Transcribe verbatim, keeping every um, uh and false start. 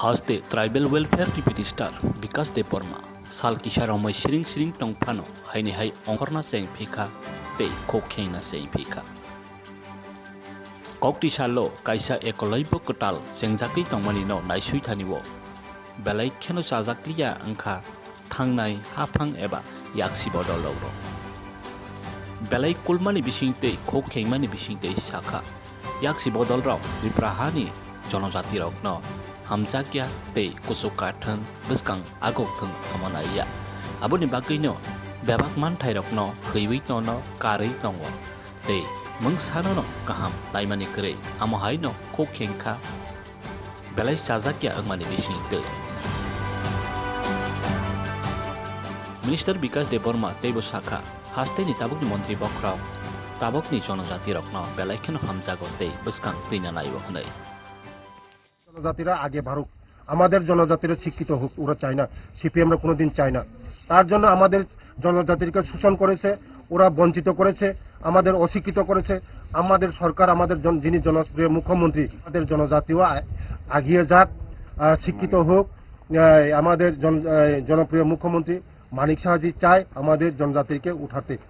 Haste Tribal Welfare ni Minister Bikash Debbarma sal kisa romwi siring siring tong phano haini hai ongkhorna cheng phikha tei khok khengna cheng phikha. Kok twi salo kaisa ekolaibo kwtal chengjagwi tongmani no naisui thani o belai kheno chajakliya wngkha thangnai haphang eba yaksi bodol rok. Belai kulmani bising tei khok khengmani bising tei sakha. Yaksi bodol rok Tripura hani jonojati rokno hamjakya tei kuchuk kathwng bwskang agok thwng tamo naiya. Aboni bagwino bebak manthai rokno khwiwi tono karwi tongo tei mungsano no kaham naimani kwrwi amo hai no khok khengkha belai chajakya wngmani bising twi. Minister Bikash Debbarma teibo sakha, hasteni tabukni montri bokhorok tabukni jonojati rokno belai kheno hamjago tei bwskang twina naio hwnwi. জনজাতিরা আগে বাড়ুক, আমাদের জনজাতিরা শিক্ষিত হোক, ওরা চায় না, সিপিএমরা কোনোদিন চায় না। তার জন্য আমাদের জনজাতিকে শোষণ করেছে, ওরা বঞ্চিত করেছে, আমাদের অশিক্ষিত করেছে। আমাদের সরকার, আমাদের জন-, যিনি জনপ্রিয় মুখ্যমন্ত্রী, আমাদের জনজাতিও আ-, এগিয়ে যাক, আহ, শিক্ষিত হোক। আহ, আমাদের জন-, আহ, জনপ্রিয় মুখ্যমন্ত্রী মানিক সাহাজি চায় আমাদের জনজাতিকে উঠাতে।